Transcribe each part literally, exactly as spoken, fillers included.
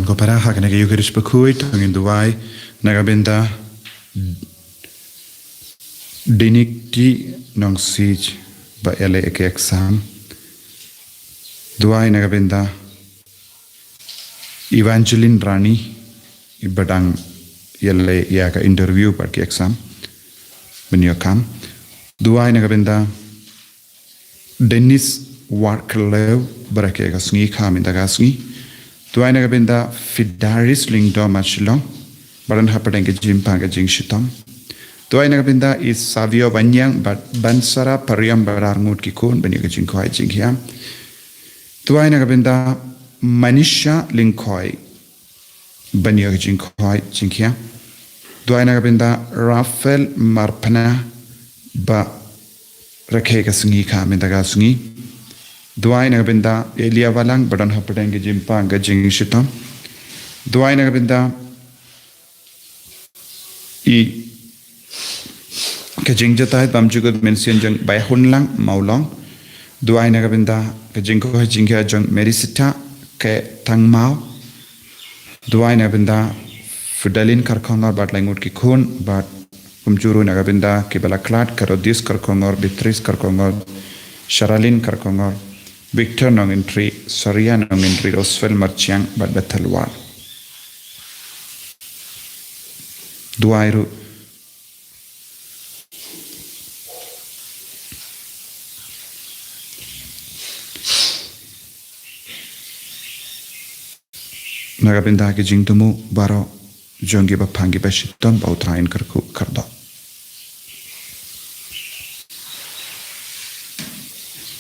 Ko para, ha kane ka Eucharist bakhuid, to ngin duwai na ka bynta Dinikti Nongsiej ba ïaleh ïa ka exam. Duwai na ka bynta Evangeline Rani ba dang ïaleh ïa ka interview bad ka exam. Ban ïoh kam. Duwai na ka bynta Dennis Warklew, ba rakhe ka sngi kha mynta ka sngi. Duwai na ka bynta Fidaris Lyngdoh Mashillong, ba don hapdeng ka jingpang ka jingshitom. Duwai na ka bynta i Savio Banyang bad Bansara Pariam, ba rar ngut ki khun ban ïoh ka jingkhwai jingkhiah. Duwai na ka bynta Manisha Lyngkhoi, ban ïoh ka jingkhwai jingkhiah. Duwai na ka bynta Rafael Marpna, ba rakhe ka sngi kha mynta ka sngi. Duwai na ka bynta Elia Balang, ba don hapdeng ka jingpang ka jingshitom. Duwai na ka bynta i ka jingjahthait bymjukut mynsiem jong Baihunlang Mawlong. Duwai na ka bynta ka jingkhwai jingkhiah jong Merisita K Thangmaw. Duwai na ka bynta Fidalin Kharkhongor bad lai ngut ki khun, bad kumjuh ruh na ka bynta kiba la khlad, Karodius Kharkhongor, Beatrice Kharkhongor, Sharalin Kharkhongor, Victor Nongintri, Saria Nongintri, Roswell Marchiang bad Bethel War. Duwai ruh na ka bynta ki jingthmu baroh jong kiba pang kiba shitom, ba U Trai un kyrkhu kyrdoh.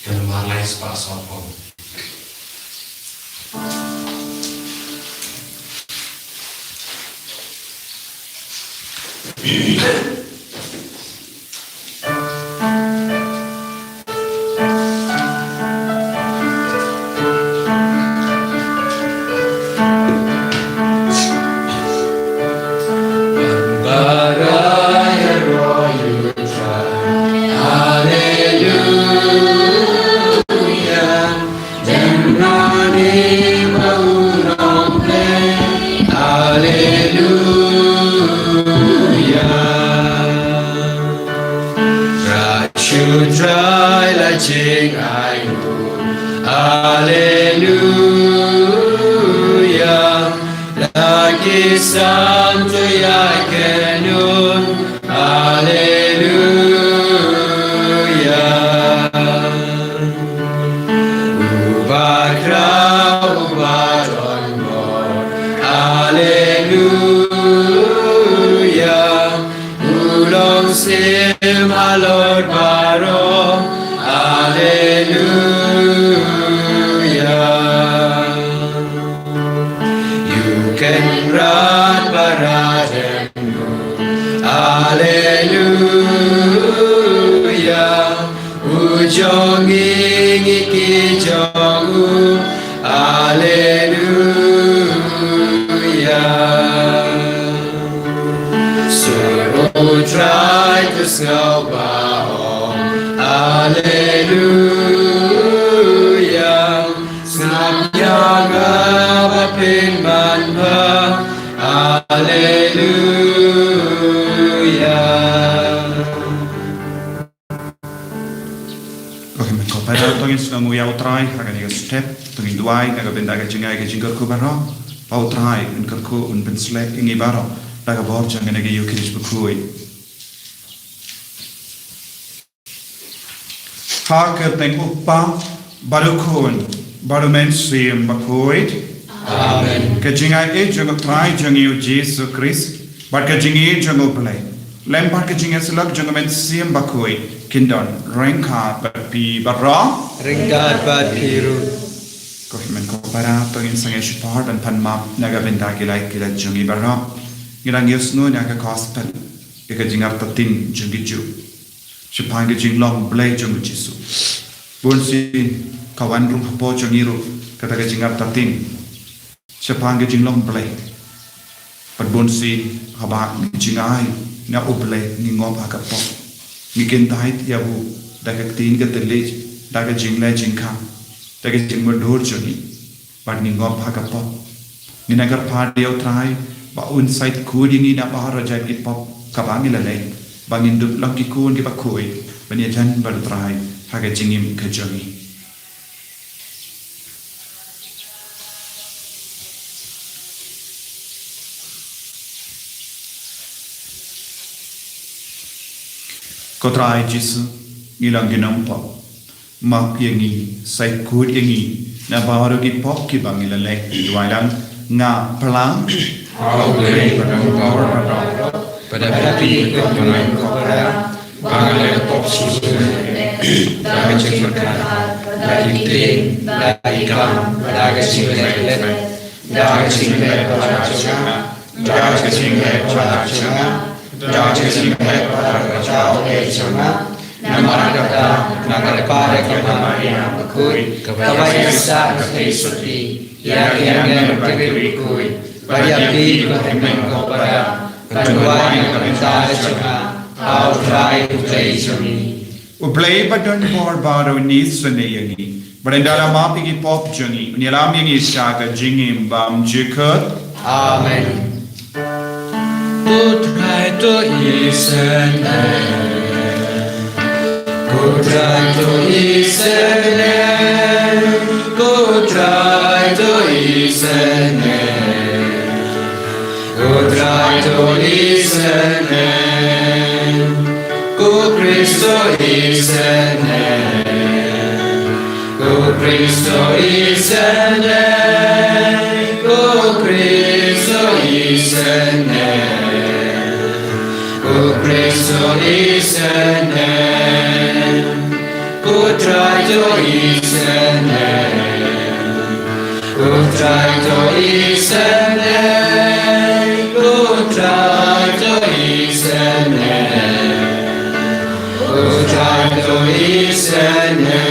Ka namar lai spah sawphew. Alleluia. Trai shu trai la jingai. Alleluia. La ki sam to ïa kynun. Alleluia. Uba khraw uba don bor. Alleluia. U long syiem halor baroh. Alleluia. Ïa u Kynrad ba radem. Alleluia. U jong ngi ngi ki jong u. Alleluia. Sur U Trai to sngewbha ong. Alleluia. Sngap ïa nga ba pynban bha. Alleluia. Okay, men ko para, to ngin sngewnguh ïa U Trai ha kane ka step. To ngin duwai na ka bynta ka jingai ka jingkyrkhu baroh, ba U Trai un kyrkhu, un pynsleh ïa ngi baroh da ka bor jong kane ka Eucharist bakhuid. Ha ka kyrteng U Kpa bad U Khun bad U Mynsiem Bakhuid. Amen. Ka jingaiei jong U Trai jong ngi U Jisu Khrist bad ka jingïeit jong U Blei, lem bad ka jingïasyllok jong U Mynsiem Bakhuid, kin don ryngkat bad phi baroh. Ryngkat bad phi ruh. Ko hynmen ko para, to ngin sangeh shaphang ban pan map na ka bynta ki lait ki lait jong ngi baroh. Ngi dang ïohsngew na ka gospel ïa ka jingartatien jong ki Jiw shaphang ka jinglong Blei jong U Jisu. Bun sien ka wan ruh hapoh jong ngi ruh kata ka jingartatien shaphang ka jinglong Blei. Bad bun sien haba ngi jngai na U Blei ngi ngop ha ka pop. Ngi kyntait ïa u da ka ktien ka thylliej, da ka jingleh jingkhang, da ka jingmutdur jong ngi. Bad ngi ngop ha ka pop. Ngin ïa kyrpad ïa u Trai ba un sa khuid ïa ngi na baroh jait ki pop kaba ngi la leh, ba ngin dup long ki khun kiba khuid ban ïajan bad u Trai ha ka jingim ka jong ngi. Ko Trai Jisu, ngi long ki nongpop. Map ïa ngi, sa khuid ïa ngi na baroh ki pop kiba ngi la leh. Duwai lang, nga plang. Hau Blei ba don bor baroh, ba da pynpaw ïa ka pop shisha, da ka jingpyrkhat, da ki ktien, da ki kam, da ka jingleh, da ka jingleh ba la jong nga, da ka jingleh ba la jong nga, da ka jingleh ba la jong nga. Namar kata, nga kyrpad ïa ka Maria bakhuid, kaba ïaisah na ka pyrthei, ïa ka angel bad ki riewkhuid, bad ïa phi ko hynmen ko para, ban duwai na ka bynta jong nga ha u Trai U Blei jong ngi. U Blei ba don bor baroh un isynei ïa ngi, bad un da la map ïa ki pop jong ngi, un ïalam ïa ngi sha ka jingim bymjukut. Amen. Ko Trai to isynei. Ko Trai to isynei. Ko Trai to isynei. Ko Trai to isynei. Ko Khrist to isynei. Ko Khrist to isynei. Ko Khrist to isynei. Ko Khrist to isynei. Ko Trai to isynei. Ko Trai to isynei. Ko Trai to isynei. Ko Trai to isynei.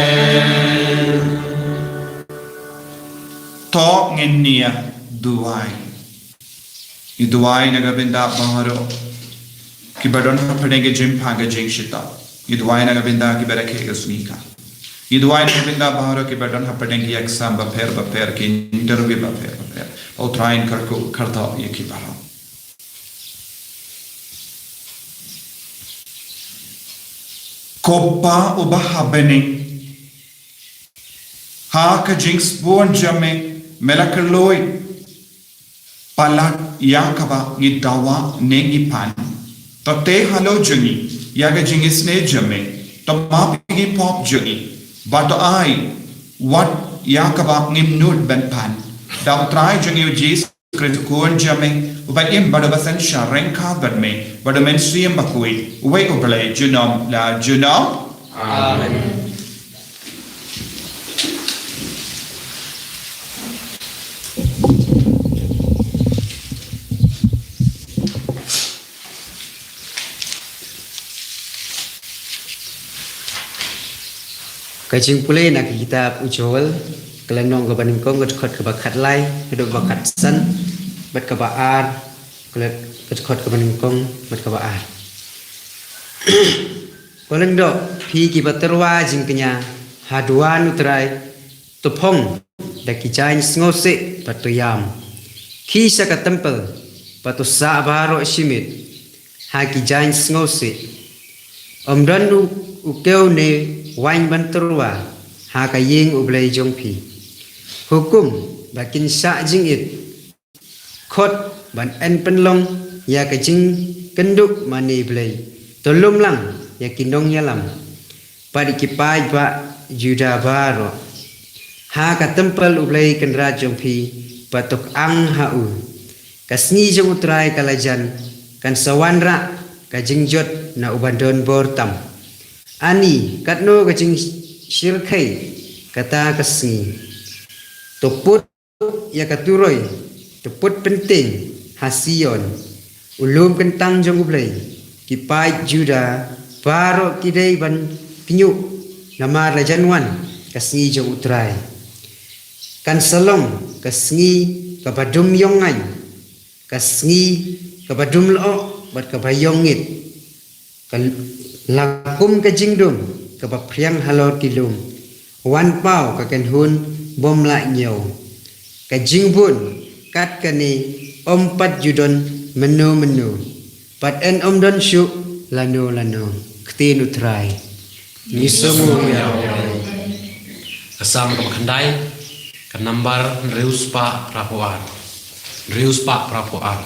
To ngin ïa duwai. Ngi duwai na ka bynta baroh kiba don hapdeng ka jingpang ka jingshitom. Ngi duwai na ka bynta kiba rakhe ka sngi ka. Ngi duwai na ka bynta baroh kiba don hapdeng ki exam bapher bapher, ki interview bapher bapher. Ba u Trai un kyrkhu kyrdoh ïa ki baroh. Ko Pa uba ha bneng, ha ka jingsbun jong me, me la kylluid palat ïa kaba ngi dawa ne ngi pan. To tei halor jong ngi ïa ka jingisynei jong me, to map ïa ki pop jong ngi, bad to ai wat ïa kaba ngim nud ban pan. Da u Trai jong ngi u Jisu Khrist u Khun jong me, uba im bad uba synshar ryngkat bad me, bad u Mynsiem Bakhuid, uwei U Blei junom la junom. Amen. Ka jingpule na ka kitab u Joel, ka lynnong kaba nyngkong, ka dkhot kaba khatlai haduh ba khatsan, bad kaba ar, ka dkhot kaba nyngkong bad kaba ar. Ko lyngdoh, phi kiba tyrwa jingkñia ha duwan u Trai, to phong da ki jaiñ sngewsih bad to ïam. Khie sha ka templ bad to sah baroh shi miet ha ki jaiñ sngewsih. Ym don u, u kew ne waiñ ban tyrwa ha ka ïing U Blei jong phi. Hukum ba kin shah jingit khot ban yn pynlong ïa ka jingkynduh mane Blei. To lum lang ïa ki nongïalam bad ïa ki paidbah Judah baroh ha ka templ U Blei Kynrad jong phi, bad to kyang ha u. Ka sngi jong u Trai ka la jan, kan sa wanrah ka jingjot na uban don bor tam. Ani, katno ka jingshyrkhei kata ka sngi. To put ïa ka turoi, to put pyntieng ha Sion, u lum kyntang jong U Blei. Ki paid Judah baroh ki dei ban kñiuh, namar la jan wan ka sngi jong u Trai. Kan sa long ka sngi kaba dum ïong ngaiñ, ka sngi kaba dum lyoh bad kaba ïong ngit. Ka la kum ka jingdum kaba phriang halor ki lum. Wan paw ka kynhun bym lah ñiew. Ka jingbun Kat kane, ym pat ju don mynno mynno, pat yn ym don shuh lano lano. Ktien U Trai. Ngi sngew ïa U Blei. Ka Salm kaba khyndai, ka nambar hynriew spah phra phew ar. Hynriew spah phra phew ar.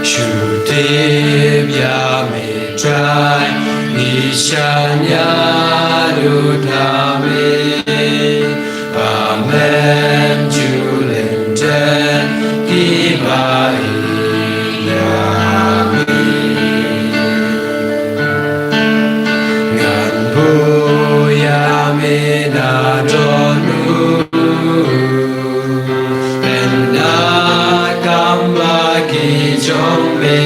Shu tip ïa me Trai, ngi shaniah lut ha me. Ba mem ju lyndet kiba ïeit ïa me. Ngan buh ïa me na dohnud, pynah kam ba ki jong me.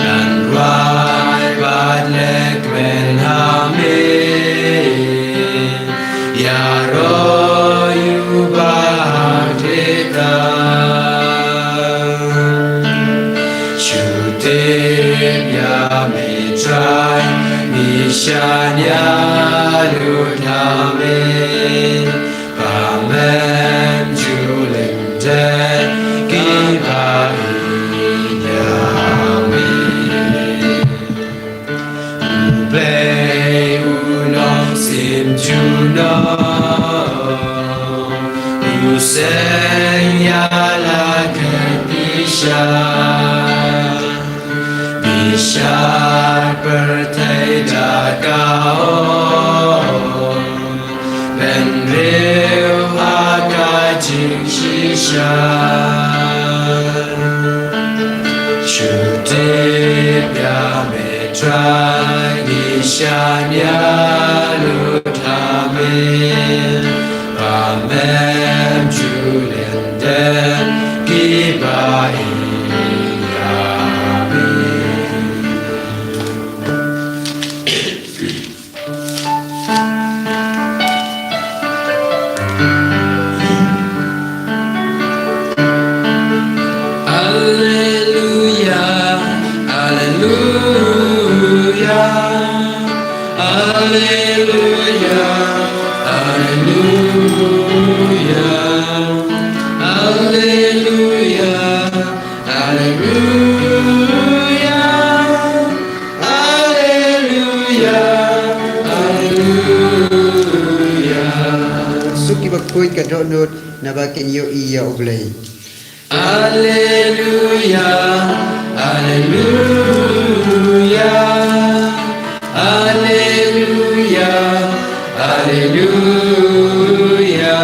Ngan rwai bad leh kmen ha me. Ïaroh ïa u Bakhuid. Shu tip ïa me Trai, ngi shaniah lut ha me. Ba mem ju lyndet kiba ïeit ïa me. U Blei u long sim junom, u seng ïa la ka bishar. Bishar pyrthei da ka ong, bynriew ha ka jingshisha. Shu tip ïa me Trai, ngi shaniah lut ha me. Ba mem ju lyndet kiba ïeit ïa me. Alleluia, alleluia, alleluia, alleluia, alleluia, alleluia. Alleluia, alleluia. Suk kiba khuid ka dohnud, naba kin ïohi ïa U Blei. Alleluia, alleluia, alleluia, alleluia, alleluia.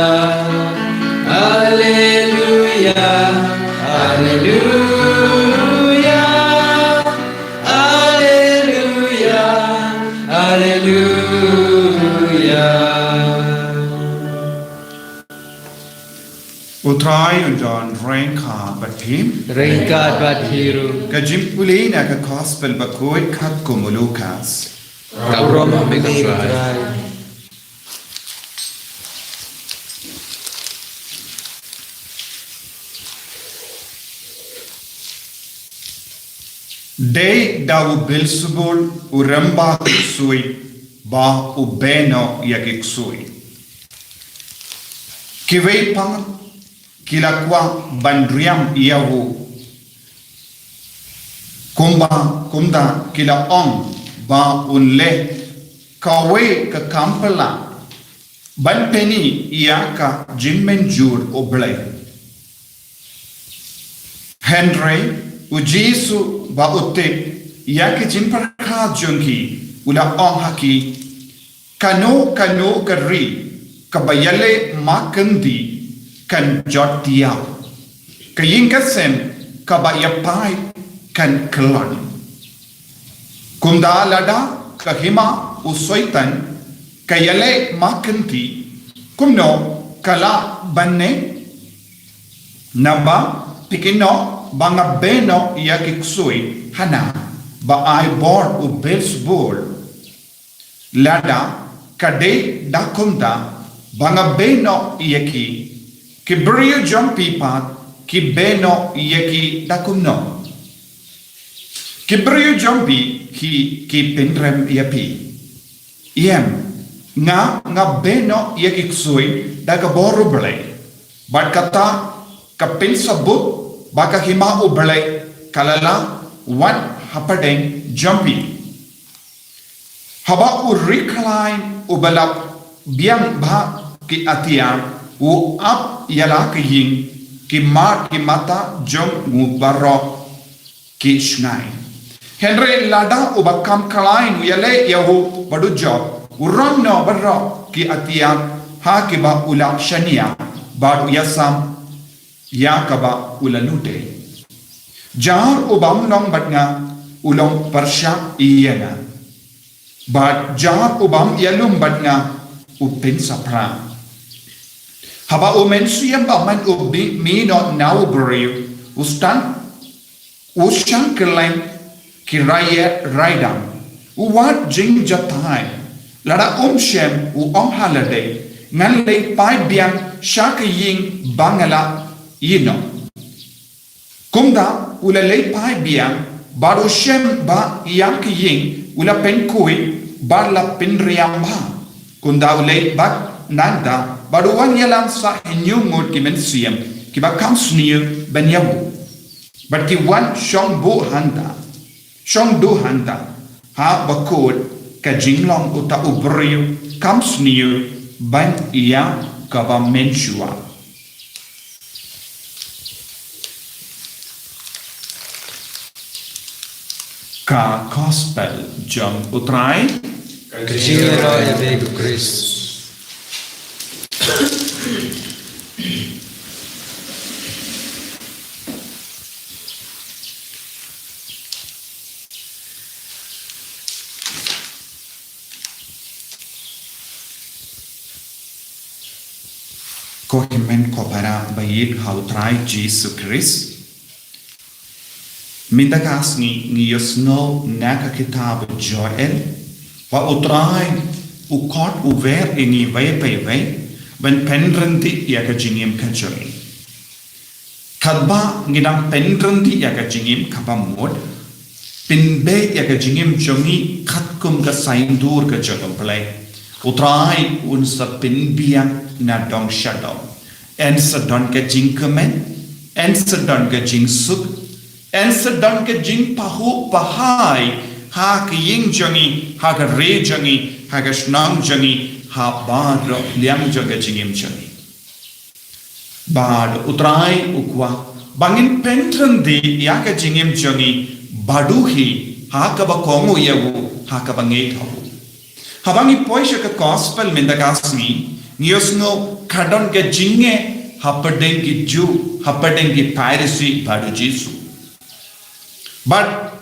Alleluia, alleluia. U Trai un don ryngkat bad phi. Ryngkat bad phi ruh. Ka jingpule na ka Gospel bakhuid katkum u Lukas. Ka burom ha me ko Trai. Dei da u Beelzebul u rangbah ksuid ba u beh noh ïa ki ksuid. Kiwei pat ki la kwah ban riam ïa u, kumba, kumta ki la ong ba un leh kawei ka kam phylla ban pyni ïa ka jingmynjur U Blei. Hynrei U Jisu ba u tip ïa ki jingpyrkhat jong ki, u la ong ha ki, Kano kano ka ri kaba ïaleh ma kyndi kan jot tiaw. Ka ïing ka sem kaba ïapaid kan kyllon. Kumta lada ka hima u Soitan ka ïaleh ma kyndi, kumno ka lah ban neh? Naba phi kynnoh ba nga beh noh ïa ki ksuid hana ba ai bor u Beelzebul. Lada ka dei da kumta ba nga beh noh ïa ki, ki briew jong phi pat ki beh noh ïa ki da kumno? Ki briew jong phi ki, ki pynrem ïa phi. Ïeng, nga, nga beh noh ïa ki ksuid da ka bor U Blei. Bad kata ka pynsabut ba ka hima U Blei ka la lah wat hapdeng jong phi. Haba u rikhlain u ba la biang bha ki atiar, u ap ïa la ka ïing, ki mar ki mata jong u baroh ki shngaiñ. Hynrei lada u ba kam khlain u ïaleh ïa u bad u jop, u rong noh baroh ki atiar ha kiba u la shaniah, bad u ïasam ïa kaba u la lute. Jar u bym long bad nga, u long pyrshah ïa nga. Bad jar u bym ïalum bad nga, u pynsaphra. Haba u mynsiem bymman u bi mih noh na u briew, u sdang, u shang kylleng ki raie raidang, u wad jingjatai. Lada um shem, u ong ha lade, ngan leit phai biang sha ka ïing ba nga la ïehnoh. Kumta u la leit phai biang, bad u shem ba ïa ka ïing u la pynkhuid bad la pynriam bha. Kumta u leit bad nangta, bad u wan ïalam sa hynñiew ngut ki mynsiem kiba kham sniew ban ïa u. Bad ki wan shong buh hangta, shong duh hangta, haba kut ka jinglong uta u briew kham sniew ban ïa kaba mynshuwa. Ka Gospel jong U Trai. Ka jingïaroh ïa me ko Khrist. Ko hynmen ko para ba ïeit ha U Trai Jisu Khrist. Mynta ka sngi ngi ïohsngew na ka kitab Joel, ba U Trai u khot u wer ïa ngi wei pa wei ban pynryntih ïa ka jingim ka jong ngi. Katba ngi dang pynryntih ïa ka jingim kaba mut, pynbeit ïa ka jingim jong ngi katkum ka saiñdur ka jong U Blei. U Trai un sa pynbiang na dong sha dong. Yn sa don ka jingkmen, yn sa don ka jingsuk, yn sa don ka jingpahuh pahai ha ka ïing jong ngi, ha ka ri jong ngi, ha ka shnong jong ngi, ha baroh liang jong ka jingim jong ngi. Bad U Trai u kwah ba ngin pynryntih ïa ka jingim jong ngi bad u hi, ha kaba kohnguh ïa u, ha kaba ngeit ha u. Haba ngi poi sha ka Gospel mynta ka sngi, ngi ïohsngew ka don ka jingeh hapdeng ki Jiw, hapdeng ki Pharisi bad U Jisu. Bad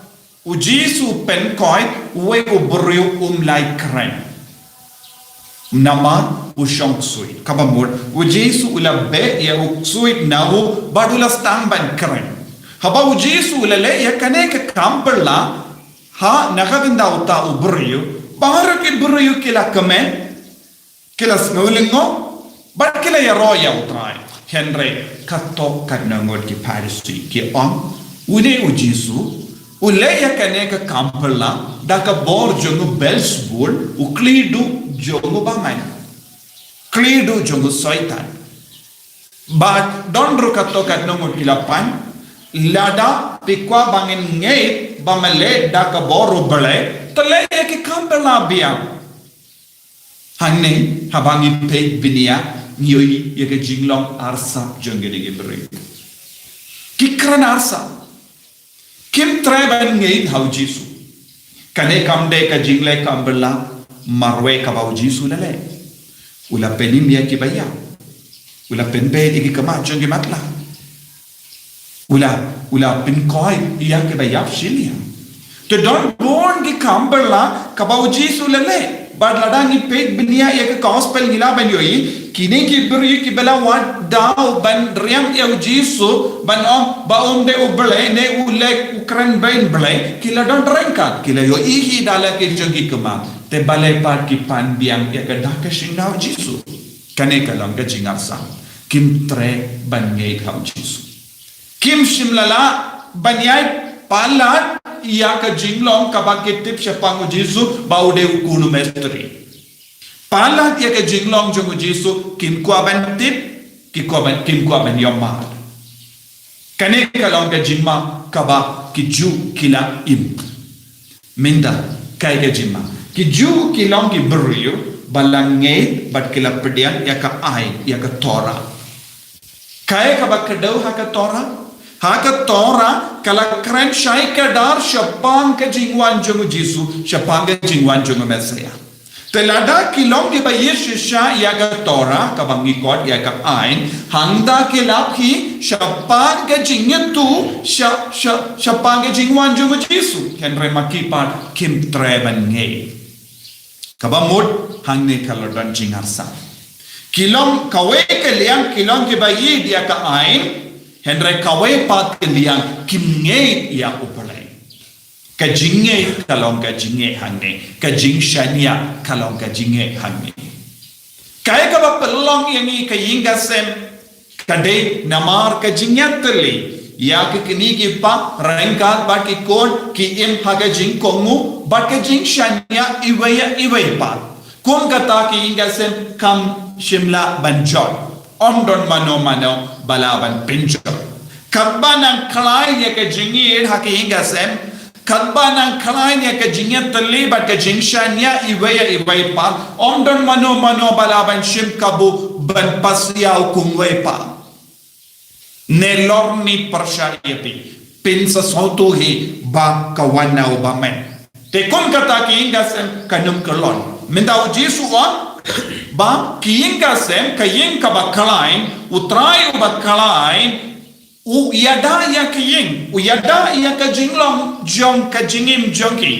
U Jisu u pynkoit, uwei u briew um lah kren. Namar u shong ksuid. Kaba mut, U Jisu u la beh ïa u ksuid na u bad u la sdang ban kren. Haba U Jisu u la leh ïa kane ka kam phylla ha na ka bynta uta u briew, baroh ki briew ki la kmen, ki la sngew lyngngoh, bad ki la ïaroh ïa U Trai. Hynrei katto katne ngut ki Pharisi ki ong, une U Jisu u leh ïa kane ka kam phylla da ka bor jong u Beelzebul, u khlieh duh jong u bymman, khlieh duh jong u Soitan. Bad don ruh katto katne ngut ki la pan, lada phi kwah ba ngin ngeit ba me leh da ka bor U Blei, te leh ïa ki kam phylla biang. Hangne, haba ngi peit bniah, ngi ïohi ïa ka jinglong arsap jong kine ki briew. Ki kren arsap. Kim treh ban ngeit ha U Jisu. Kane kam dei ka jingleh kam phylla marwei kaba U Jisu u la leh. U la pynim ïa kiba ïap. U la pynbeit ïa ki khmat jong ki matlah. U la, u la pynkoit ïa kiba ïap shiliang. Te don bun ki kam phylla kaba U Jisu u la leh. Bad lada ngi peit bniah ïa ka Gospel ngi lah ban ïohi, kine ki briew kiba la wad daw ban riam ïa U Jisu, ban ong ba um dei U Blei ne u leh u kren beiñ Blei, ki la don ryngkat, ki la ïohi hi da la ki jong ki khmat. Te balei pat ki pan biang ïa ka dak ka shynna U Jisu. Kane ka long ka jingarsap. Kim treh ban ngeit ha U Jisu. Kim shym la lah ban ïai palat ïa ka jinglong kaba ki tip shaphang u Jisu ba u dei u khun u misteri. Palat ïa ka jinglong jong u Jisu, kim kwah ban tip, ki kwah ban, kim kwah ban ïohmad. Kane ka long ka jingma kaba ki Jiw ki la im. Mynta, kaei ka jingma? Ki Jiw ki long ki briew ba la ngeit bad ki la pdiang ïa ka aiñ, ïa ka Torah. Kaei kaba kdew ha ka Torah? Ha ka Torah ka la kren shai kdar shaphang ka jingwan jong u Jisu, shaphang ka jingwan jong u Messiah. Te lada ki long kiba ïeit shisha ïa ka Torah, kaba ngi khot ïa ka aiñ, hangta ki la ap hi shaphang ka jingïathuh, sha, sha, shaphang ka jingwan jong u Jisu. Hynrei ma ki pat kim treh ban ngeit. Kaba mut hangne ka la don jingïarsap. Ki long kawei ka liang, ki long kiba ïeit ïa ka aiñ, hynrei kawei pat ka liang kim ngeit ïa U Blei. Ka jingngeit ka long ka jingngeit hangne, ka jingshaniah ka long ka jingngeit hangne. Kaei kaba pynlong ïa ngi ka ïing ka sem ka dei namar ka jingïatylli ïa ki kmie ki kpa, ryngkat bad ki khun, ki im ha ka jingkohnguh bad ka jingshaniah iwei ïa iwei pat. Kum kata ka ïing ka sem kam shym lah ban jot. Ym don mano mano ba lah ban pynjot. Katba nang khlaiñ ïa ka jingïeit ha ka ïing ka sem, katba nang khlaiñ ïa ka jingïatylli bad ka jingshaniah iwei ïa iwei pat, ym don mano mano ba lah ban shim kabu ban pasiaw kumwei pat. Nalor ngin pyrshah ïa phi, pynsngewthuh hi ba ka wan na uba mih. Te kum kata ka ïing ka sem kan ym kyllon. Mynta u Jisu u ong ba ka ïing ka sem, ka ïing kaba khlaiñ, U Trai uba khlaiñ, u ïada ïa ka ïing, u ïada ïa ka jinglong jong ka jingim jong ki.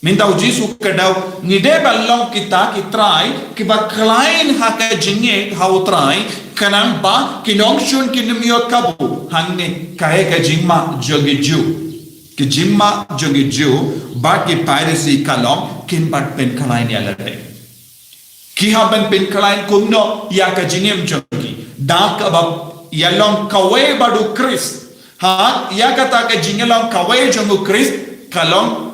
Mynta u Jisu u kdew, ngi dei ban long kita ki trai kiba khlaiñ ha ka jingngeit ha U Trai, khnang ba ki nongshun kin ym ïoh kabu. Hangne kaei ka jingma jong ki Jiw. Ka jingma jong ki Jiw bad ki Pharisi ka long kin ym pat pynkhlaiñ ïa lade. Ki hap ban pynkhlaiñ kumno ïa ka jingim jong ki? Da kaba ïalong kawei bad U Khrist. Ha, ïa kata ka jingïalong kawei jong U Khrist ka long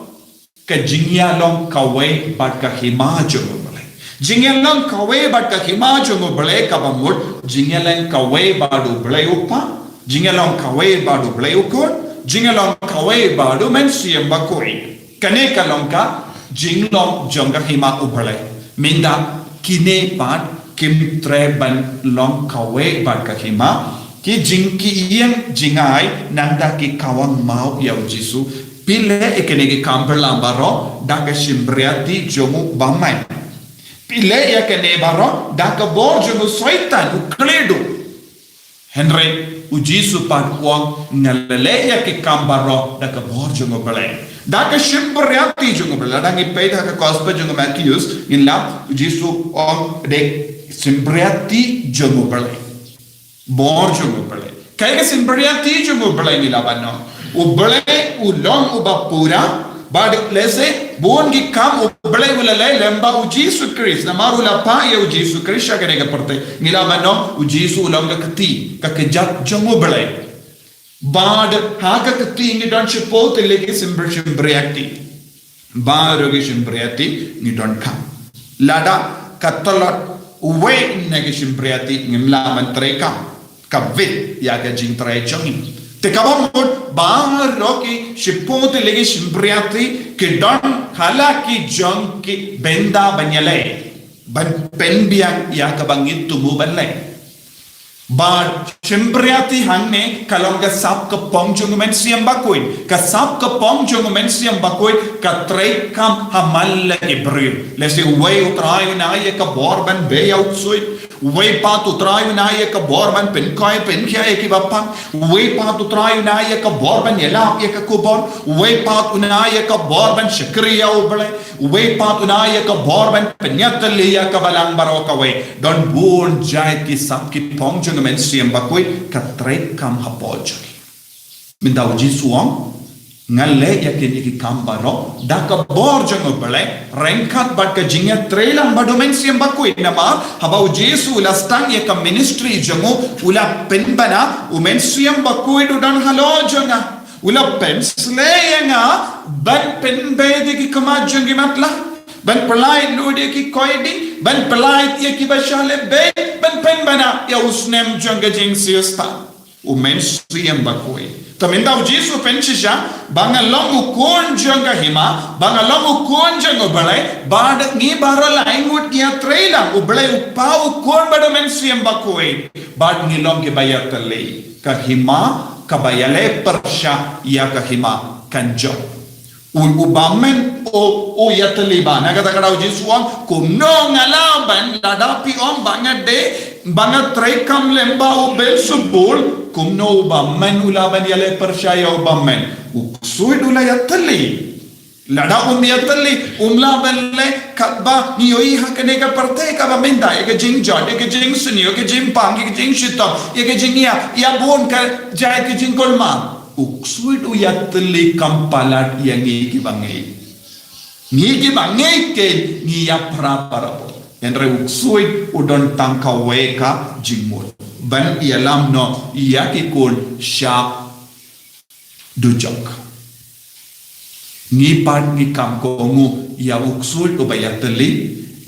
ka jingïalong kawei bad ka hima jong U Blei. Jingïalong kawei bad ka hima jong U Blei kaba mut jingïalong kawei bad U Blei U Kpa, jingïalong kawei bad U Blei U Khun, jingïalong kawei bad U Mynsiem Bakhuid. Kane ka long ka jinglong jong ka hima U Blei. Mynta kine pat kim treh ban long kawei bad ka hima, ki jing, ki ïeng jingai nangta ki kawang maw ïa u Jisu. Phi leh ïa kine ki kam bymman baroh da ka shympriahti jong u bymman. Phi leh ïa kine baroh da ka bor jong u Soitan u khlieh duh. Hynrei u Jisu pat u ong, nga la leh ïa ki kam baroh da ka bor jong U Blei, da ka shympriahti jong U Blei. Lada ngi peit ha ka Gospel jong u Mathaios ngin lap u Jisu u ong da ka shympriahti jong U Blei. Bor jong U Blei. Kaei ka shympriahti jong U Blei ngi lah ban ong? U Blei u long uba pura, bad lehse bun ki kam U Blei u la leh lem bad u Jisu Khrist. Namar u la phah ïa u Jisu Khrist sha kane ka pyrthei. Ngi lah ban ong u Jisu u long ka kti, ka kjat jong U Blei. Bad ha ka kti ngi don shiphew tylli ki shym, shympriahti. Baroh ki shympriahti ngi donkam. Lada ka tlot uwei na ki shympriahti ngim lah ban treikam. Ka bit ïa ka jingtrei jong ngi. Te kaba mut baroh ki shiphew tylli ki shympriahti ki don ha la ki jong ki bynta ban ïaleh, ban pynbiang ïa kaba ngi thmu ban leh. Bad shympriahti hangne ka long ka sap ka phong jong u Mynsiem Bakhuid. Ka sap ka phong jong u Mynsiem Bakhuid ka treikam ha man la ki briew. Lehse uwei U Trai un ai ïa ka bor ban beh ïa u ksuid. Uwei pat U Trai un ai ïa ka bor ban pynkhiah, pynkhiah ïa ki bapang. Uwei pat U Trai un ai ïa ka bor ban ïalap ïa ka khubor. Uwei pat un ai ïa ka bor ban shakri ïa U Blei. Uwei pat un ai ïa ka bor ban pynïatylli ïa ka balang baroh kawei. Don bun jait ki sap ki phong jong u Mynsiem Bakhuid ka treikam hapoh jong ngi. Mynta u Jisu u ong, Nga leh ïa kine ki kam baroh da ka bor jong U Blei, ryngkat bad ka jingïatreilang bad U Mynsiem Bakhuid. Namar haba U Jisu u la sdang ïa ka ministry jong u, u la pynbna, U Mynsiem Bakhuid u don halor jong nga, u la pynsleh ïa nga ban pynbeit ïa ki khmat jong ki matlah, ban pyllait lut ïa ki koidi, ban pyllait ïa kiba shah leh beit, ban pynbna ïa u snem jong ka jingsiewspah. U Mynsiem Bakhuid. Te mynta U Jisu u pynshisha ba nga long u khun jong ka hima, ba nga long u khun jong U Blei, bad ngi baroh lai ngut ngi ïatreilang, U Blei u Kpa, u Khun bad U Mynsiem Bakhuid, bad ngi long kiba ïatylli. Ka hima kaba ïaleh pyrshah ïa ka hima kan jop. U, u bymman u, u ïatylli bha. Na kata ka daw U Jisu u ong, kumno nga lah ban, lada phi ong ba nga dei, ba nga treikam lem bad u Beelzebul, kumno u bymman u lah ban ïaleh pyrshah ïa u bymman? U ksuid u la ïatylli. Lada um ïatylli, um lah ban leh katba ngi ïohi ha kane ka pyrthei kaba mynta, ïa ka jingjot, ïa ka jingsniew, ïa ka jingpang, ïa ka jingshitom, ïa ka jingïap, ïa bun ka jait ka jingkulmar. U ksuid u ïatylli kam palat ïa ngi kiba ngeit. Ngi kiba ngeit keiñ ngi ïaphra parabor. Hynrei u ksuid u don tang kawei ka jingmut, ban ïalam noh ïa ki khun sha dujok. Ngi pat ngi kam kohnguh ïa u ksuid uba ïatylli,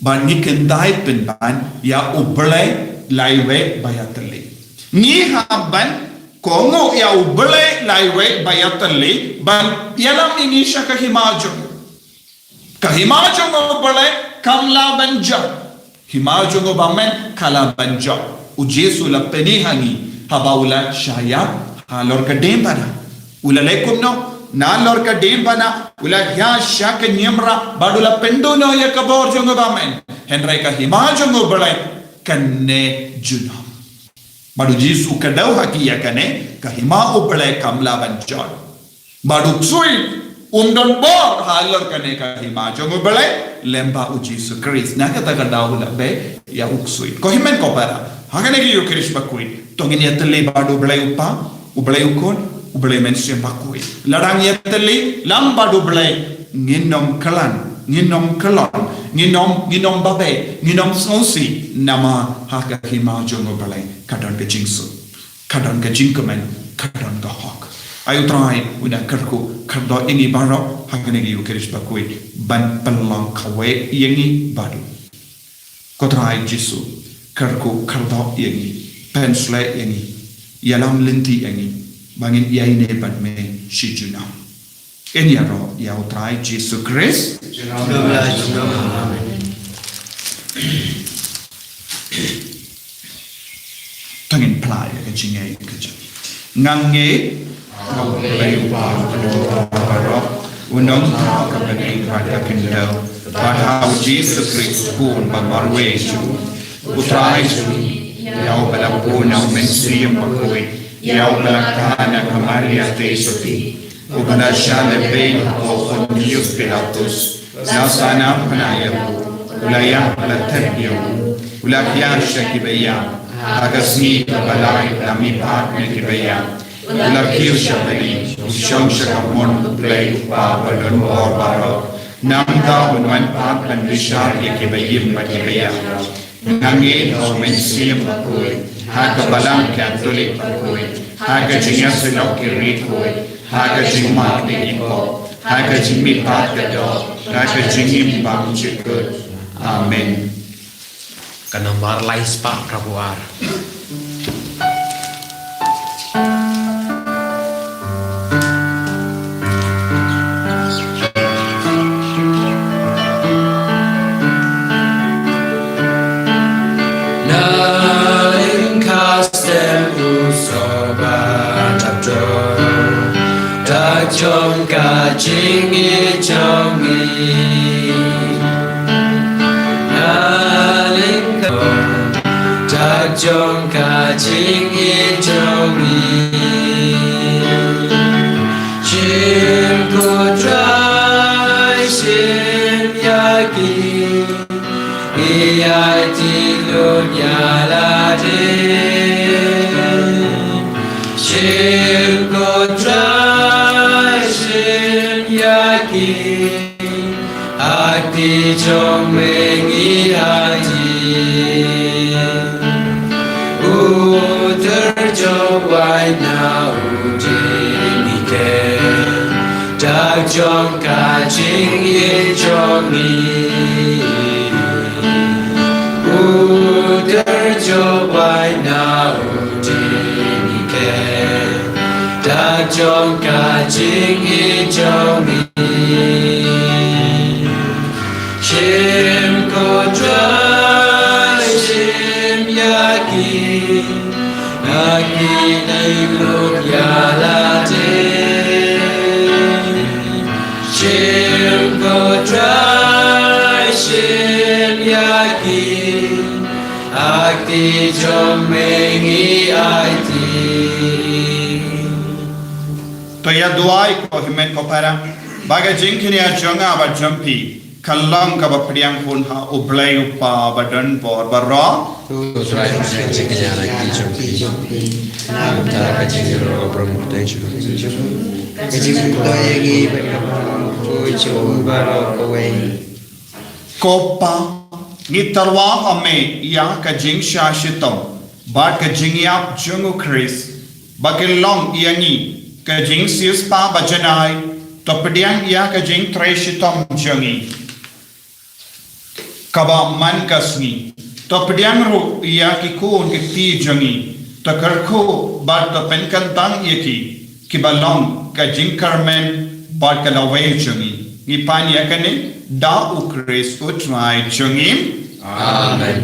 bad ngi kyntait pynban ïa U Blei laiwei ba ïatylli. Ngi hap ban kohnguh ïa U Blei laiwei ba ïatylli ban ïalam ïa ngi sha ka hima jong u. Ka hima jong U Blei kam lah ban jop. Hima jong u bymman ka lah ban jop. U Jisu u la pyni ha ngi haba u la shah ïap halor ka diengphna. U la leh kumno? Nalor ka diengphna u la hiar sha ka niamrah bad u la pynduh noh ïa ka bor jong u bymman. Hynrei ka hima jong U Blei kan neh junom. Bad U Jisu u kdew ha ki ïa kane, ka hima U Blei kam lah ban jop. Bad u ksuid um don bor halor kane ka hima jong U Blei lyngba U Jisu Khrist. Na kata ka daw u la beh ïa u ksuid. Ko hynmen ko para, ha kane ka Ïukharist bakhuid, to ngin ïatylli bad U Blei u Kpa, U Blei u Khun, U Blei u Mynsiem Bakhuid. Lada ngi ïatylli lang bad U Blei, ngin ym kyllon, ngin ym kyllon, ngin ym, ngin ym babe, ngin ym sngewsih, namar ha ka hima jong U Blei ka don ka jingsuk, ka don ka jingkmen, ka don ka hok. Ai U Trai un da kyrkhu kyrdoh ïa ngi baroh ha kane ka Ïukharist bakhuid ban pynlong kawei ïa ngi bad u. Ko Trai Jisu, kyrkhu kyrdoh ïa ngi, pynshlur ïa ngi, ïalam lynti ïa ngi ba ngin ïaineh bad me shi junom. Ngin ïaroh ïa U Trai Jisu Khrist. Amen. To ngin phla ïa ka jingngeit ka jong ngi. Nga ngeit ha U Blei Uba u Kynrad baroh, u nongthaw ka bneng bad ka khyndew, bad ha U Jisu Khrist u Khun ba marwei jong U Trai jong ngi, ïa uba la bun na U Mynsiem Bakhuid, ïa uba la kha na ka Maria Theisotti, uba la shah lehbeiñ ha u Pontius Pilatus, la sahnarphna ïa u, u la ïap, la thep ïa u, u la hiar sha kiba ïap, ha ka sngi kaba lai u la mihpat na kiba ïap, u la kiew sha bneng, u shong sha ka mon U Blei U Kpa ba don bor baroh. Nangta un wan pat ban bishar ïa kiba im bad kiba ïap. Nga ngeit ha U Mynsiem Bakhuid, ha ka Balang Katholik bakhuid, ha ka jingïasyllok ki riewkhuid, ha ka jingmap na ki pop, ha ka jingmihpat ka doh, ha ka jingim bymjukut. Amen. Ka nombar lai spah phra phew ar. Na lyngkha step u Soba Dapdor, dak jong ka jingïeit jong ngi. Na lyngkha dak jong ka jingïeit jong ngi. Shim ko Trai, shim ïa ki. Ïa ti lut ïa lade. Shim ko Trai, shim ha kti jong me ngi aiti. U tyrjuh wai na u diengikhyllipmat jong ka jingïeit jong ngi. U tyrjuh wai na u diengikhyllipmat jong ka jingïeit jong ngi. Shim ko Trai, shim ïa ki, ha ki nang lut ïa lade. Shim ko Trai, shim ïa ki, ha kti jong me ngi aiti. To ïa duwai ko hynmen ko para, ba ka jingkñia jong nga bad jong phi kan long kaba pdiang hun ha U Blei U Kpa badonbor baroh. To Trai, pdiang jingkñia ha kti jong phi. Namar ka jingïaroh u Blei jong phi, ka jingpynlong ïa ngi bad ka jingpynlong jong u baroh kawei. Ko Pa, ngi tyrwa ha me ïa ka jingshah shitom bad ka jingïap jong U Khrist, ba kin long ïa ngi ka jingsiewspah bajanai. To pdiang ïa ka jingtrei shitom jong ngi kaba man ka sngi. To pdiang ruh ïa ki khun ki kti jong ngi. To kyrkhu bad to pynkyntang ïa ki kiba long ka jingkyrmen bad ka lawei jong ngi. Ngi pan ïa kane da U Khrist U Trai jong ngi. Amen.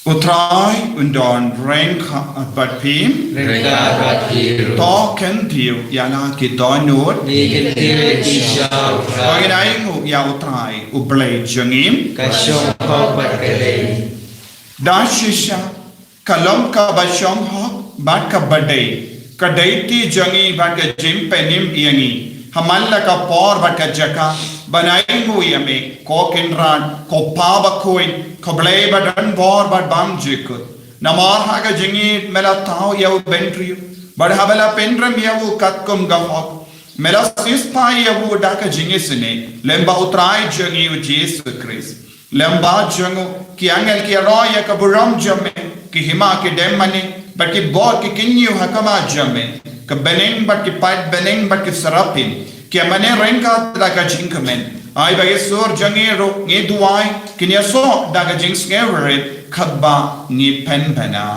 U Trai un don ryngkat bad phi. Ryngkat bad phi ruh. To kyntiew ïa la ki dohnud. Ngi kyntiew ïa ki sha U Trai. Ba ngin ainguh ïa U Trai U Blei jong ngi. Ka shong hok bad ka dei. Da shisha ka long kaba shong hok bad kaba dei, ka dei kti jong ngi bad ka jingpynim ïa ngi ha man la ka por bad ka jaka ban ainguh ïa me, ko Kynrad, ko Pa bakhuid, ko Blei badonbor bad bymjukut. Namar ha ka jingïeit me la thaw ïa u bynriew, bad haba la pynrem ïa u katkum ka hok, me la siewspah ïa u da ka jingisynei, lem bad U Trai jong ngi U Jisu Khrist. Lem bad jong u ki angel ki ïaroh ïa ka burom jong me, ki hima ki dem mane bad ki bor ki kynñiew ha khmat jong me. Ka bneng bad ki paid bneng bad ki seraphin ki ïa mane ryngkat da ka jingkmen. Ai ba ki sur jong ngi ruh, ngi duwai, kin ïasoh da ka jingsngewrit katba ngi pynbna.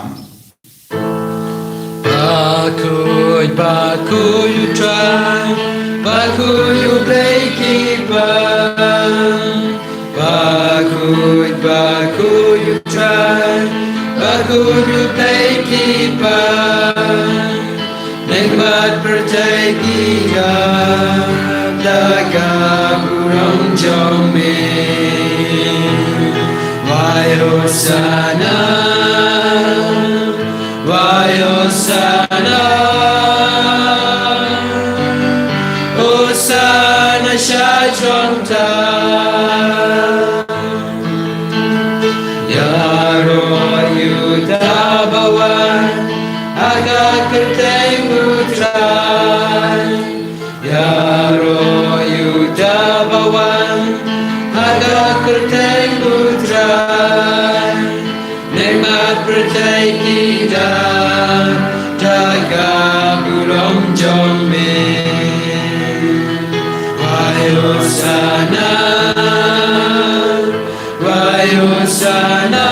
Bakhuid, bakhuid U Trai, bakhuid U Blei keeper. Bakhuid, bakhuid U Trai, bakhuid U Blei keeper. Neng bad pyrthei ki ïap da ka burom jong me. Wai Hosanna, wai Hosanna, Hosanna sha jrong ta. Ïaroh ïa uta ba wan ha ka kyrteng U Trai. Ïaroh ïa uta ba wan ha ka kyrteng U Trai. Neng bad pyrthei ki ïap da ka burom jong me. Wai Hosanna, wai Hosanna,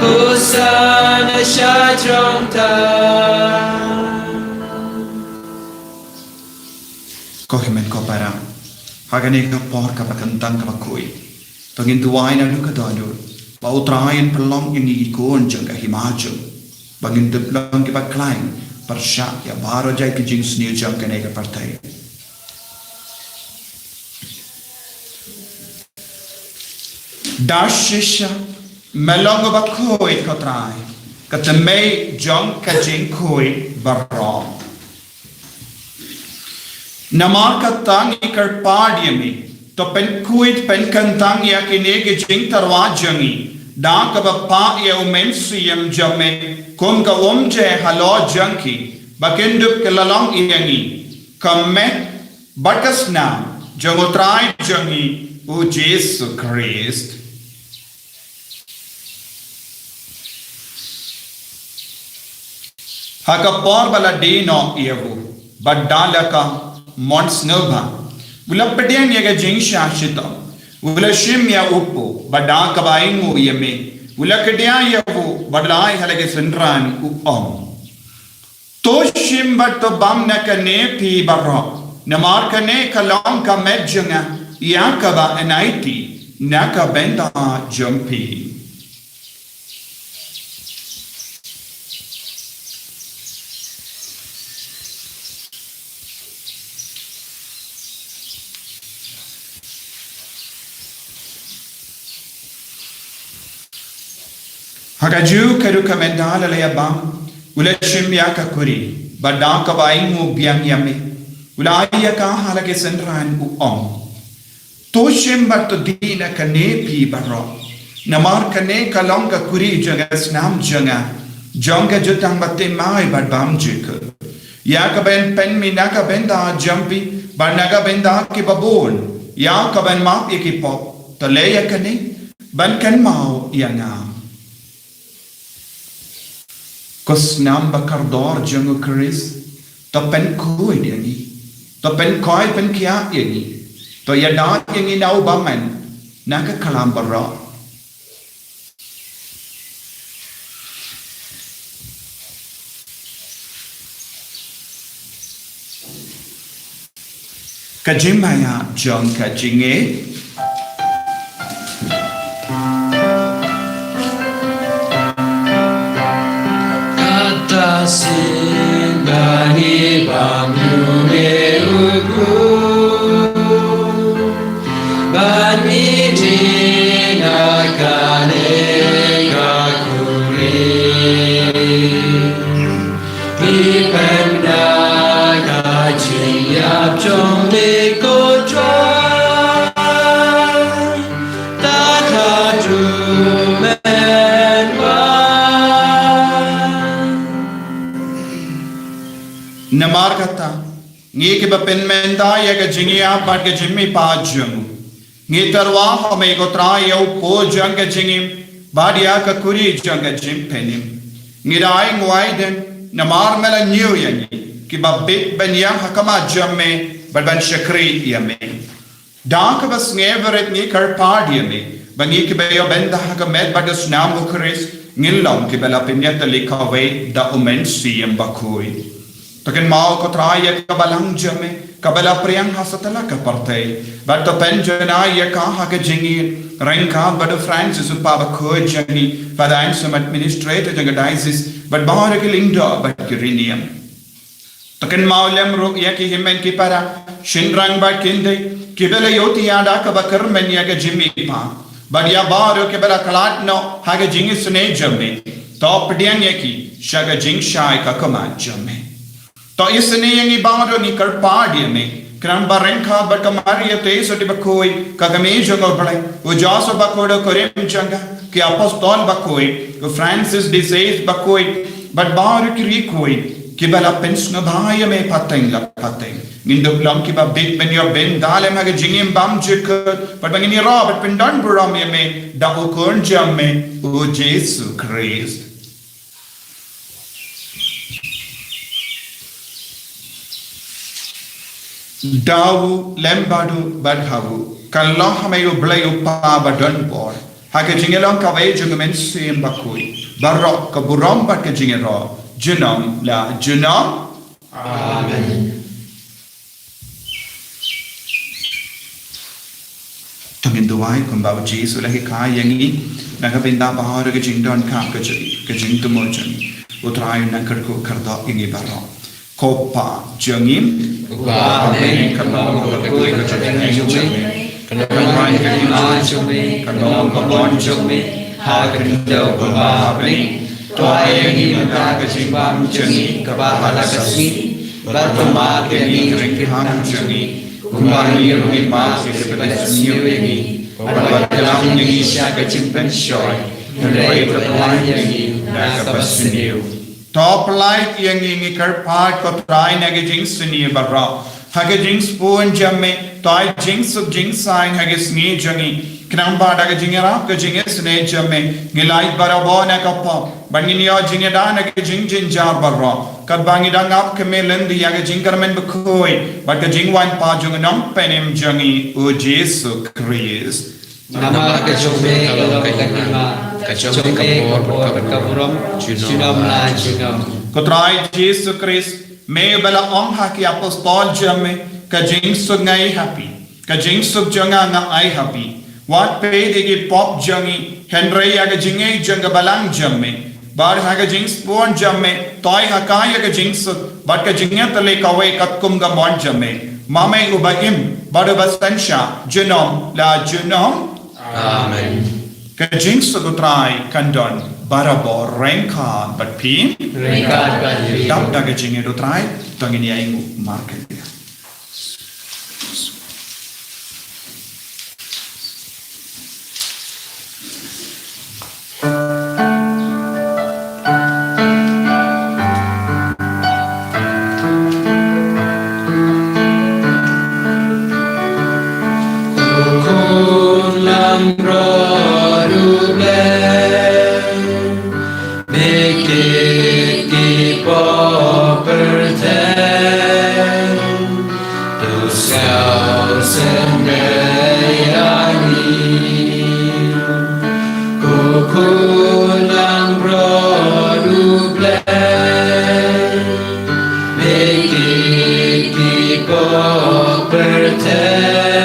Hosanna sha jrong ta. Ko hynmen ko para, ha kane ka por kaba kyntang kaba khuid, to ngin duwai naduh ka dohnud ba U Trai un pynlong ïa ngi ki khun jong ka hima jong u, ba ngin dep long kiba khlaiñ pyrshah ïa baroh jait ki jingsniew jong kane ka pyrthei. Da shisha me long uba khuid ko Trai, ka tymmen jong ka jingkhuid baroh. Namar kata ngi kyrpad ïa me, To pynkhuid pynkyntang ïa kine ki jingtyrwa jong ngi da kaba pah ïa u Mynsiem jong me kum ka umjai halor jong ki, ba kin dup ki la long ïa ngi ka met bad ka snam jong u Trai jong ngi u Jisu Khrist. Ha ka por ba la die noh ïa u, bad da la ka mon sngewbha, u la pdiang ïa ka jingshah shitom, u la shim ïa u paw, bad da kaba ainguh ïa me, u la kdiah ïa u, bad la ai ha la ki synran, u ong: To shim bad to bam na kane phi baroh, namar kane ka long ka met jong nga, ïa kaba yn aiti na ka bynta jong phi. Ha kajuh ka ruh ka mynta la la ïa bam, u la shim ïa ka kuri, bad da kaba ainguh biang ïa me, u la ai ïa ka ha la ki synran, u ong: To shim bad to die na kane phi baroh, namar kane ka long ka kuri jong ka snam jong nga, jong ka jutang ba thymmai bad bymjukut, ïa kaba yn pynmih na ka bynta jong phi bad na ka bynta kiba bun, ïa kaba yn map ïa ki pop. To leh ïa kane ban kynmaw ïa nga. Ko snam ba kordor jong u Khrist, to pynkhuid ïa ngi, to pynkhuid pynkhiah ïa ngi, to ïada ïa ngi na u bymman na ka khlam baroh. Ka jingmaïa jong ka jingngeit. Kata sien ba ngi bam ïa u Trai, ba ngi die na kane ka kuri. Ngi pynda ka jingïap jong me ko Trai, tad haduh mynba. Namar kata, ngi kiba pynmynta ïa ka jingïap bad ka jingmihpat jong u, ngi tyrwa ha me ko Trai ïa u paw jong ka jingim, bad ïa ka kuri jong ka jingpynim. Ngi da ai nguaidien, namar me la ñiew ïa ngi, kiba bit ban ïeng ha khmat jong me, bad ban shakri ïa me. Da kaba sngewrit ngi kyrpad ïa me, ba ngi kiba ïoh bynta ha ka met bad ka snam u Khrist, ngin long kiba la pynïatylli kawei da u Mynsiem Bakhuid. To kynmaw ko Trai ïa ka balang jong me, kaba la phriang ha satlak ka pyrthei, bad to pynjanai ïa ka ha ka jingïeit, ryngkat bad u Francis u kpa bakhuid jong ngi, Father Anselm administrator jong ka diocese, bad baroh ki lyngdoh bad ki riewniam. To kynmaw lem ruh ïa ki hynmen ki para, shynrang bad kynthei, kiba la ïohthiah da kaba kyrmen ïa ka jingmihpat, bad ïa baroh kiba la khlad noh ha ka jingisynei jong me. To pdiang ïa ki sha ka jingshai ka khmat jong me. To isynei ïa ngi baroh, ngi kyrpad ïa me, khnang ba ryngkat bad ka Maria Theisotti bakhuid, ka kmie jong u Blei, u Joseph bakhuid u kurim jong ka, ki apostol bakhuid, u Francis de Sales bakhuid, bad baroh ki riewkhuid kiba la pynsngewbha ïa me pateng la pateng, ngin dup long kiba bit ban ïoh bynta lem ha ka jingim bymjukut, bad ba ngin ïaroh bad pyndonburom ïa me da u Khun jong me, u Jisu Khrist. Da u lem bad u bad ha u, ka long ha me u Blei u Kpa badonbor, ha ka jingïalong kawei jong u Mynsiem Bakhuid, baroh ka burom bad ka jingïaroh, junom la junom. Amen. To ngin duwai kumba u Jisu u la hikai ïa ngi, na ka bynta baroh ka jingdonkam ka jong ngi, ka jingthmu jong ngi. U Trai un nang kyrkhu kyrdoh ïa ngi baroh. Ko Kpa jong ngi uba ha bneng, kan long ka kyrteng jong me, kan long ka kyrteng jong me, kan long ka mon jong me ha ka khyndew kumba ha bneng. To ai ïa ngi mynta ka jingbam jong ngi kaba ha la ka sngi, bad to map ïa ngi ki ryngkang jong ngi, Kumba ngi ruh ngi map ïa kiba pynsniew ïa ngi, bad wat ïalam ïa ngi sha ka jingpynshoi, hynrei to pyllait ïa ngi na kaba sniew. To pyllait ïa ngi, ngi kyrpad, ko Trai, na ka jingsniew baroh. Ha ka jingsbun jong me, to ai jingsuk jingsaiñ ha ka sngi jong ngi. Khnang ba da ka jingïarap ka jingisynei jong me, ngi lait barabor na ka pop, bad ngin ïoh jingïada na ka jingjynjar baroh, katba ngi dang ap khmih lynti ïa ka jingkyrmen bakhuid bad ka jingwan pat jong u Nongpynim jong ngi, u Jisu Khrist. Namar ka jong me ka long ka hima, ka jong me ka por bad ka burom, junom la junom. Ko Trai Jisu Khrist, me ba la ong ha ki apostol jong me, ka jingsuk nga ai ha phi, ka jingsuk jong nga nga ai ha phi. Wat peit ïa ki pop jong ngi, hynrei ïa ka jingngeit jong ka balang jong me. Bad ha ka jingsbun jong me, to ai ha ka ïa ka jingsuk bad ka jingïatylli kawei katkum ka mon jong me. Ma me uba im bad uba synshar junom la junom. Amen. Ka jingsuk u Trai kan don barabor ryngkat bad phi. Ryngkat bad phi. Dap da ka jingïeit u Trai, to ngin ïa ïnguh markylliang. Ko Khun Langbrot U Blei, me kit ki pop pyrthei, to sngewsynei ïa ngi. Ko Khun Langbrot U Blei, me kit ki pop pyrthei,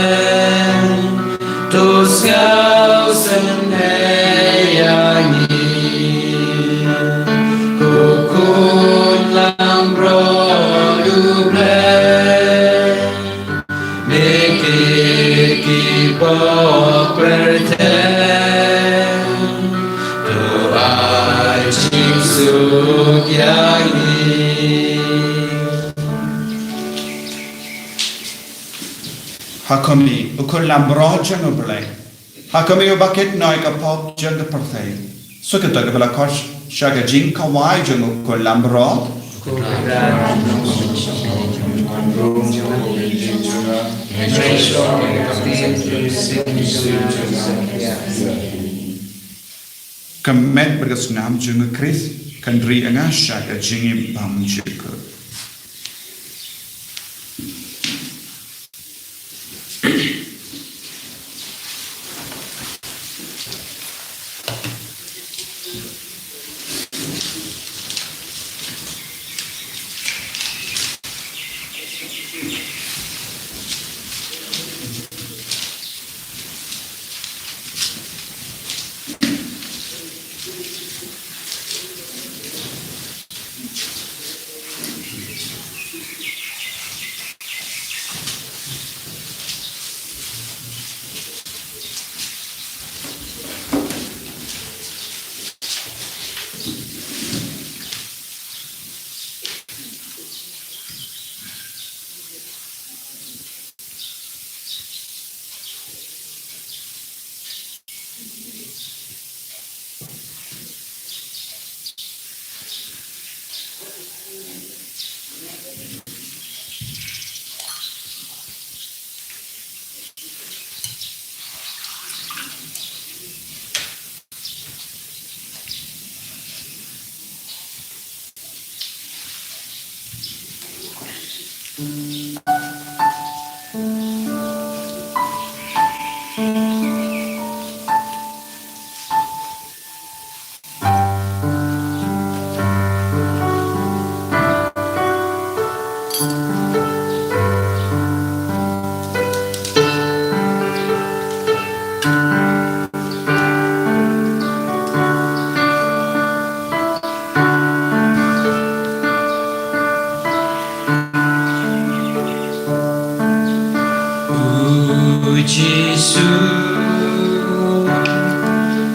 to sngewsynei ïa ngi. Ko Khun Langbrot U Blei, me kit ki pop pyrthei, to ai jingsuk ïa ngi. Ha khmih, U Khun Langbrot jong U Blei. Ha khmih, uba kit noh ïa ka pop jong ka pyrthei. Suk ïa uta uba la khot sha ka jingkhawai jong U Khun Langbrot. Ka met bad ka snam jong U Khrist kan ri ïa nga sha ka jingim bymjukut. U Jisu,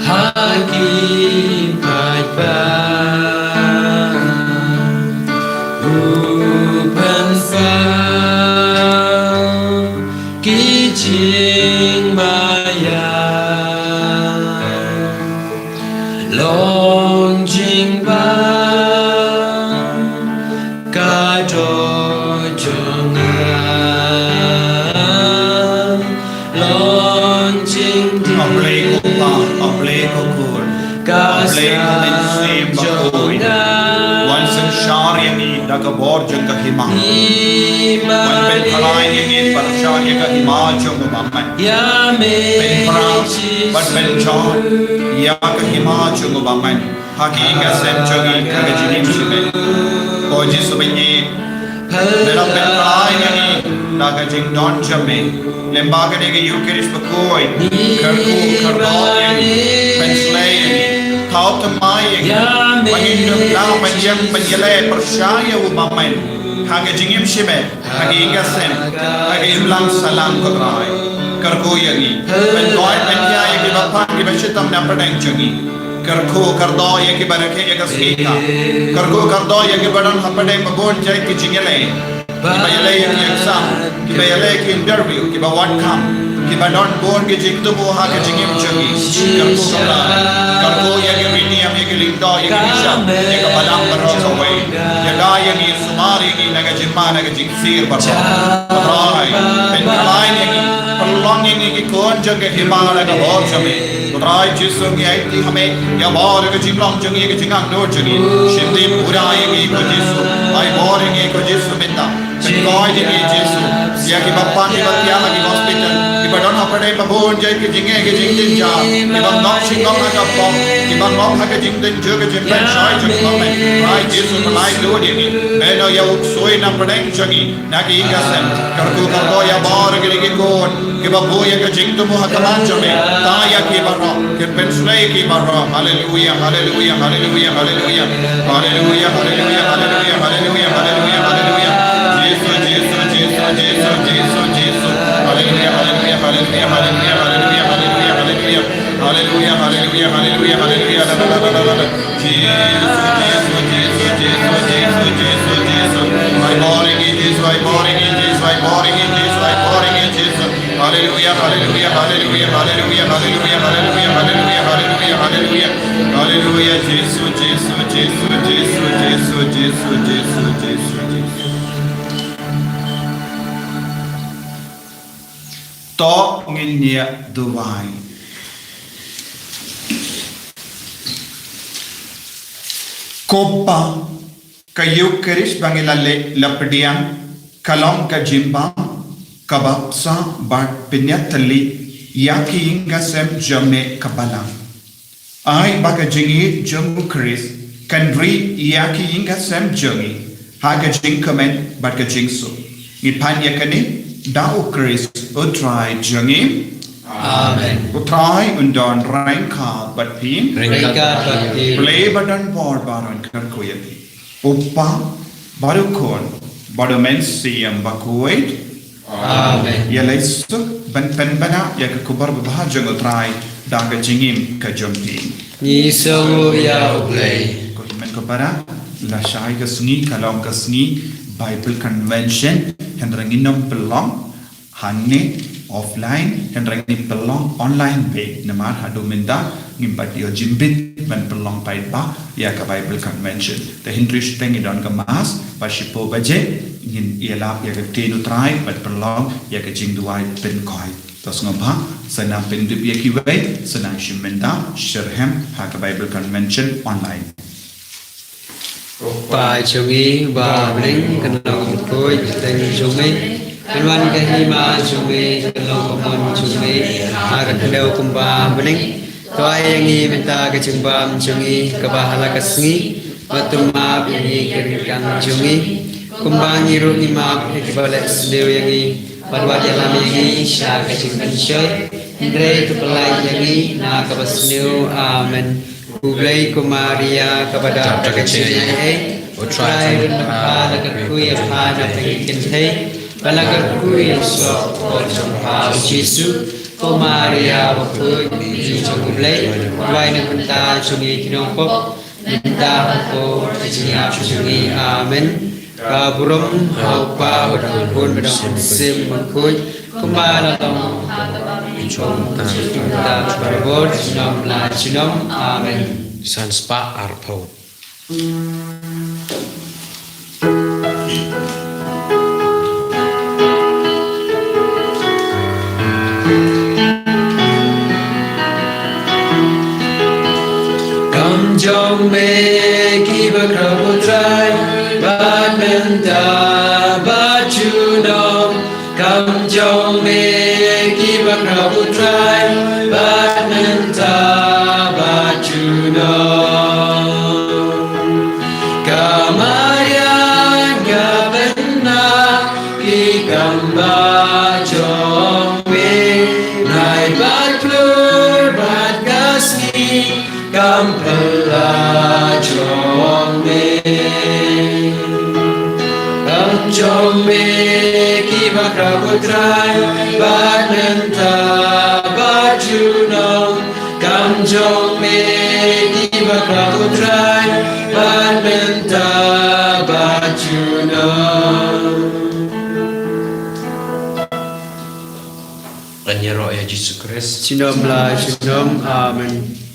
ha ki paidbah u pynpaw Mynsiem Bakhuid, wan synshar ïa ngi da ka bor jong ka hima. Wan pynkhlaiñ ïa ngi pyrshah ïa ka hima jong u Bamon. Pynpra bad pynjot ïa ka hima jong u Bamon ha ki ïing ka sem jong ngi ha ka jingim jong ngi. Ko Jisu baieit, me la pynpra ïa ngi da ka jingdon jong me. Lyngba kane ka Ïukharist bakhuid, kyrkhu kyrdoh ïa ngi, pynshlei ïa ngi, thaw thymmai ïa ngi ba ngin ym lah ban ïeng ban ïaleh pyrshah ïa u Bamon ha ka jingim shimet, ha ka ïing ka sem, ha ka imlang sahlang, ko Trai. Kyrkhu ïa ngi, pynkoit pynkhia ïa kiba pan kiba shitom na pdeng jong ngi. Kyrkhu kyrdoh ïa kiba rakhe ïa ka sngi ka. Kyrkhu kyrdoh ïa kiba don hapdeng ba bun jait ki jingïaleh. Kiba ïaleh ïa ki exam, kiba ïaleh ki interview, kiba wad kam, kiba don bun ki jingthmu ha ka jingim jong ngi. Kyrkhu kyrdoh, kyrkhu ïa ki riewniam, ïa ki lyngdoh, ïa ki bishop, ïa ka balang baroh kawei. Ïada ïa ngi, sumar ïa ngi na ka jingma na ka jing sir baroh. Ko Trai, pynkhlaiñ ïa ngi, pynlong ïa ngi ki khun jong ka hima da ka bor jong me. Ko Trai Jisu, ngi aiti ha me ïa baroh ka jinglong jong ngi, ka jingangnud jong ngi. Shim pura ïa ngi, ko Jisu. Ai bor ïa ngi, ko Jisu, mynta. Pynkoit ïa ngi, Jisu. Ïa kiba pan, kiba thiah ha ki hospital, kiba don hapdeng ba bun jait ki jingeh ki jingjynjar, kiba ngop shi ngop ha ka pop, kiba ngop ha ka jingdon jur ka jingpynshoi jong ka Trai Jisu, pynlait lut ïa ngi. Bynrap ïa u ksuid na pdeng jong ngi. Na ki ïing ka sem, kyrkhu kyrdoh ïa baroh kine ki khun kiba buh ïa ka jingthmu ha khmat jong me. Thaw ïa ki baroh, kin pynshlei ïa ki baroh. Haleluia, haleluia, haleluia, haleluia. Haleluia, haleluia, haleluia, haleluia, haleluia, haleluia. Jisu, Jisu, Jisu, Jisu, Jisu, Jisu. Haleluia, haleluia, haleluia, haleluia, haleluia, haleluia, haleluia. Haleluia, haleluia, haleluia, haleluia. La, la, la, la, la, la. Jisu, Jisu, Jisu, Jisu, Jisu, Jisu, Jisu. Ai bor ïa ngi Jisu, ai bor ïa ngi Jisu, ai bor ïa ngi Jisu, ai bor ïa ngi Jisu. Haleluia, haleluia, haleluia, haleluia, haleluia, haleluia, haleluia, haleluia, haleluia. Haleluia, Jisu, Jisu, Jisu, Jisu. To ngin ïa duwai. Ko Pa, ka Ïukharist ba ngi la leh la pdiang, ka long ka jingbam, ka bapsa bad pynïatylli ïa ki ïing ka sem jong me ka balang. Ai ba ka jingïeit jong u Khrist kan ri ïa ki ïing ka sem jong ngi ha ka jingkmen bad ka jingsuk. Ngi pan ïa kane da u Khrist u Trai jong ngi. Amen. U Trai un don ryngkat bad phi. Ryngkat bad phi. Blei ba don bor baroh un kyrkhu ïa phi. U Kpa, bad u Khun, bad u Mynsiem Bakhuid. Amen. Ïa lei suk ban pynbna ïa ka khubor babha jong u Trai da ka jingim ka jong phi. Ngi sngew ïa u Blei. Ko hynmen ko para, lashai ka sngi ka long ka sngi Bible Convention, hynrei ngin ym pynlong hangne offline, hynrei ngin pynlong online beit, namar haduh mynta ngim pat ïoh jingbit ban pynlong paidbah ïa ka Bible Convention. Te hynriew shiteng ngi don ka Mass, bad shiphew baje ngin ïalap ïa ka ktien u Trai bad pynlong ïa ka jingduwai pynkoit. To sngewbha, sa nang pyntip ïa kiwei, sa nang shim bynta, shitrhem ha ka Bible Convention online. Ko Pa jong ngi ba ha bneng, kan long kyrkhu ïa ka kyrteng jong me, kan wan ka hima jong me, kan long ka mon jong me ha ka khyndew kumba ha bneng. To ai ïa ngi mynta ka jingbam jong ngi kaba ha la ka sngi, bad to map ïa ngi ki ryngkang jong ngi, kumba ngi ruh ngi map ïa kiba leh sniew ïa ngi, bad wat ïalam ïa ngi sha ka jingpynshoi, hynrei to pynlait ïa ngi na kaba sniew. Amen. Khublei ko Maria, kaba dap da ka jingaiei, u Trai u don bad pha, la kyrkhu ïa pha na pdeng ki kynthei, bad la kyrkhu ïa u soh ka kmie jong pha u Jisu. Ko Maria bakhuid, Mei jong u Blei, duwai na ka bynta jong ngi ki nongpop, mynta bad ha ka por ka jingïap jong ngi. Amen. Ka burom ha u Kpa, bad ha u Khun, bad ha u Mynsiem Bakhuid, kumba la long ha kaba mynta, mynta bad barabor, junom la junom. Amen. San spah arphew. Kam mynta bad junom, kam jong me kiba khraw, ko Trai, bad mynta bad junom. Ka Marian ka bynta, ki kam bad jong me, nai bad plur bad ka sngi, kam pynlah jong me. Kam jong me kiba khraw, ko Trai, bad mynta bad junom, kam jong me kiba khraw, ko Trai, bad mynta bad junom. Ngan ïaroh ïa Jisu Khrist. Junom la junom. Amen.